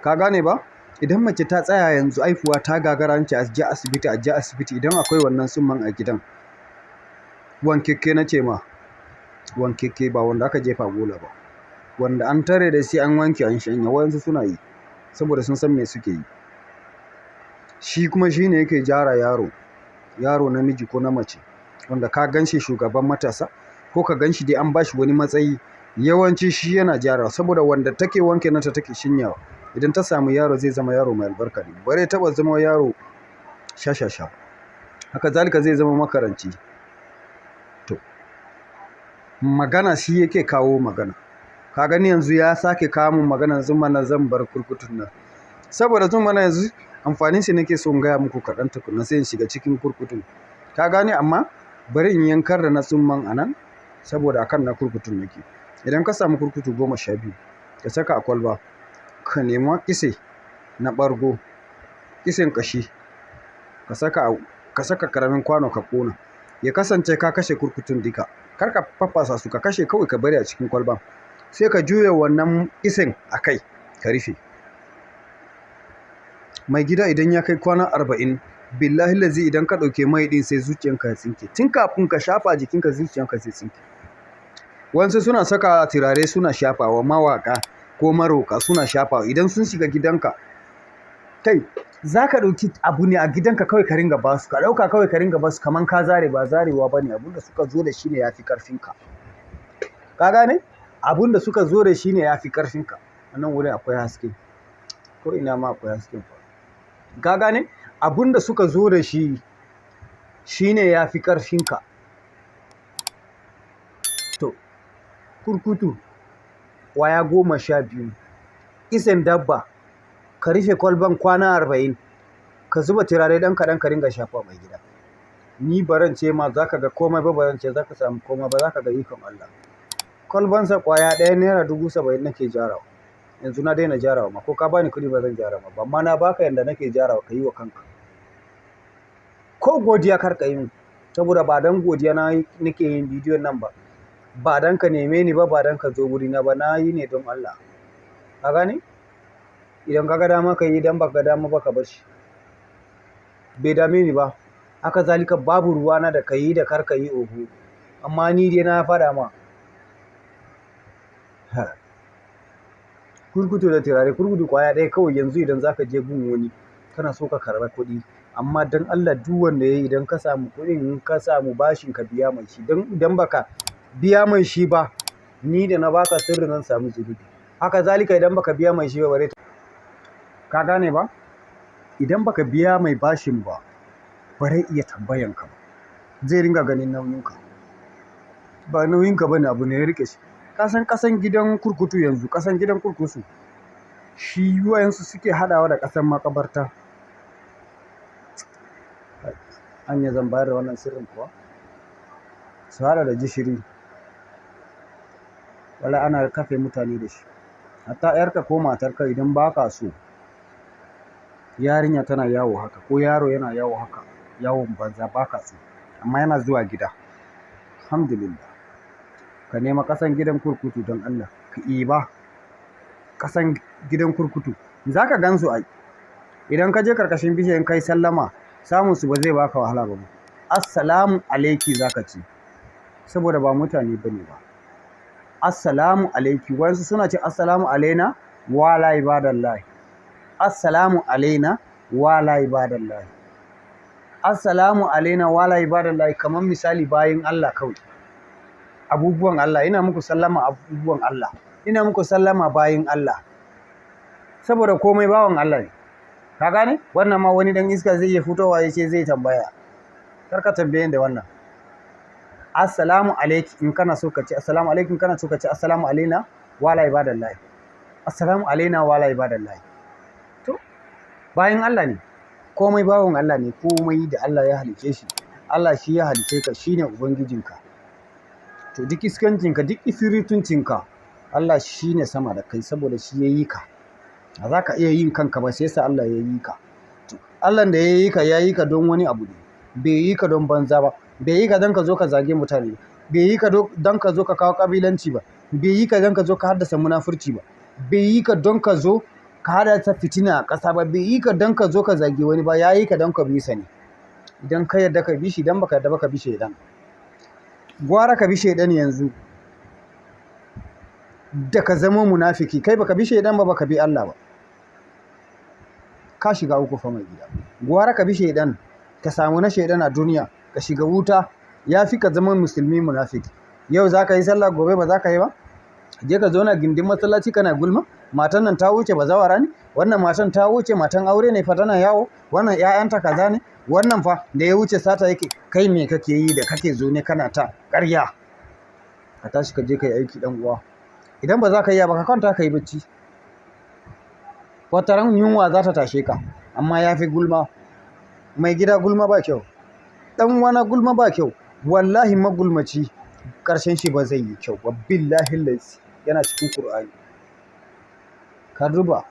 Ka gane ba? Idan mace ta tsaya yanzu haifuwa ta gagara an ce a je asibiti, a je asibiti, idan akwai wannan tsumman a gidan, wankekke na ce ma, wankekke ba wanda aka jefa bola ba. Wanda an tare da shi an wanke an shanya, waƴansu suna yi saboda sun san me suke yi. Shi kuma shi ne yake gyara yaro, yaro namiji ko na mace, wanda ka gan shi shugaban matasa ko ka gan shi dai an ba shi wani matsayi, yawanci shi yana gyarawa saboda wanda take wanke nata take shanyawa. Idan ta samu yaro zai zama yaro mai albarka ne. Ba zai taɓa zama yaro shashasha. Haka zalika zai zama makaranci. To, magana shi yake kawo magana. Ka gani yanzu ya sake kawo mun maganan tsumman nan, zan bar kurkutun nan. Saboda tsumman nan yanzu amfanin shi nake so in gaya muku kaɗan tukuna sai in shiga cikin kurkutun. Ka gane? Amma bari in yankar da na tsumman a nan saboda a kan na kurkutun nake. Idan ka samu kurkutu 12, ka saka a kwalba, ka nema kitse na ɓargo, kitsen ƙashi, ka saka a, ka saka ƙaramin kwano ka ƙona. Ya kasance ka kashe kurkutun duka. Kar ka faffasa su, ka kashe kawai ka bari a cikin kwalban. Sai ka juya wannan kitsen a kai ka rufe. Mai gida idan ya kai kwana 40, billahi lazi idan ka ɗauke mai ɗin sai zuciyanka ya tsinke. Tun kafin ka shafa jikinka zuciyanka zai tsinke. Wasu suna saka turare suna shafawa mawaƙa ko maroƙa suna shafawa. Idan sun shiga gidanka, kai za ka ɗauki abu ne a gidanka kawai ka ringa ba su. Ka ɗauka kawai ka ringa ba su kaman ka zare, ba zarewa ba ne. Abun da suka zo da shi ne ya fi ƙarfinka. Ka gane? Abun da suka zo da shi ne ya fi ƙarfinka. A nan wurin akwai haske. Ko ina ma akwai haske. Ka gane? Abun da suka zo da shi shi ne ya fi ƙarfinka. To, kurkutu ƙwaya 12, kitsen dabba, ka rufe kwalban kwana 40, ka zuba turare ɗan kaɗan ka ringa shafa mai gida. Ni baran ce ma za ka ga komai ba, baran ce za ka samu komai ba, za ka ga ikon Allah. Kwalbansa ƙwaya ɗaya naira 70,000 nake gyarawa. Yanzu na daina gyarawa ma, ko ka bani kuɗi ba zan gyara ma ba, amma na baka yanda nake gyarawa ka yi wa kanka. Ko godiya kar ka yi min, saboda ba don godiya na nake yin bidiyon nan ba. Ba don ka neme ni ba, ba don ka zo wurina ba, na yi ne don Allah. Ka gane? Idan ka ga dama ka yi, idan ba ka ga dama ba ka bar shi. Bai dame ni ba. Haka zalika babu ruwana da ka yi da kar ka yi oho. Amma ni dai na faɗa ma. Ha. Kurkutu da turare, kurkutu ƙwaya ɗaya kawai yanzu idan za ka je gun wani kana so ka karɓi kuɗi. Amma don Allah duk wanda ya yi idan ka samu kuɗin, in ka samu bashin ka biya mai shi. Don idan ba ka biya mai shi ba, ni da na baka sirri zan samu zunubi. Haka zalika idan ba ka biya mai shi ba bare. Ka gane ba? Idan ba ka biya mai bashin ba, bare iya tambayan ka ba. Zai ringa ganin nauyinka. Ba nauyinka ba ne abu ne ya riƙe shi. Ka san ƙasan gidan kurkutu yanzu, ƙasan gidan kurkutu shi waƴansu suke haɗawa da ƙasan makabarta. Anya zan bayar da wannan sirrin kuwa? Su haɗa da gishiri. Wala ana kafe mutane da shi. Hatta 'yarka ko matarka idan ba ka so yarinya tana yawo haka ko yaro yana yawo haka, yawon banza ba ka so amma yana zuwa gida. Alhamdulillah. Ka nema ƙasan gidan kurkutu don Allah ka ɗiba ƙasan gidan kurkutu. Za ka gan su ai. Idan ka je karkashin bishiya in kai sallama, samun su ba zai baka wahala ba. Assalamu alaiki za ka ce saboda ba mutane ba ne ba. Assalamu alaiki. Waƴansu suna ce assalamu alaina wa ala ibadallahi. Assalamu alaina wa ala ibadallahi. Assalamu alaina wa ala ibadallahi kaman misali bayin Allah kawai. Abubuwan Allah. Ina muku sallama abubuwan Allah. Ina muku sallama bayin Allah. Saboda komai bawan Allah ne. Ka gane? Wannan ma wani ɗan iska zai iya fitowa ya ce zai tambaya. Kar ka tambaye ni da wannan. Assalamu alaiki in kana so ka ce assalamu alaikum kana so ka ce assalamu alaina wa ala ibadallahi. Assalamu alaina wa ala ibadallahi. To, bayin Allah ne. Komai bawan Allah ne. Komai da Allah ya halicce shi. Allah shi ya halicce ka, shi ne Ubangijinka. To duk iskancinka, duk ifirituncinka, Allah shi ne sama da kai saboda shi ya yi ka. Ba za ka iya yin kanka ba sai sa Allah ya yi ka. To, Allahn da ya yi ka, ya yi ka don wani abu ne. Bai yi ka don banza ba. Bai yi ka don ka zo ka zage mutane ba. Bai yi ka don ka zo ka kawo ƙabilanci ba. Bai yi ka don ka zo ka haddasa munafurci ba. Bai yi ka don ka zo ka hada ta fitina a ƙasa ba. Bai yi ka don ka zo ka zagi wani ba, ya yi ka don ka bi sa ne. Idan ka yarda ka bi shi, idan baka yarda ba ka bi shaidan. Gwara ka bi shaidan yanzu da ka zama munafiki. Kai baka bi shaidan ba, baka bi Allah ba, ka shiga uku fa mai gida. Gwara ka bi shaidan ka samu na shaidan a duniya ka shiga wuta, ya fi ka zama musulmi munafiki. Yau za ka yi sallah, gobe ba za ka yi ba. Je ka zauna gindin masallaci kana gulma. Matan nan ta wuce, bazawara ne wannan. Matan ta wuce, matan aure ne fa, tana yawo. Wannan ƴaƴanta kaza ne. Wannan fa da ya wuce sata yake. Kai me kake yi da kake zo ne kana ta ƙarya? Ka tashi ka je ka yi aiki, dan uwa. Idan ba za ka iya ba, ka kwanta ka yi bacci. Wataran yunwa za ta tashe ka, amma ya fi gulma. Mai gida, gulma ba kyau. Dan uwana, gulma ba kyau. Wallahi magulmaci ƙarshen shi ba zai yi kyau ba. Billahi lazi, yana cikin Qur'ani, ka duba.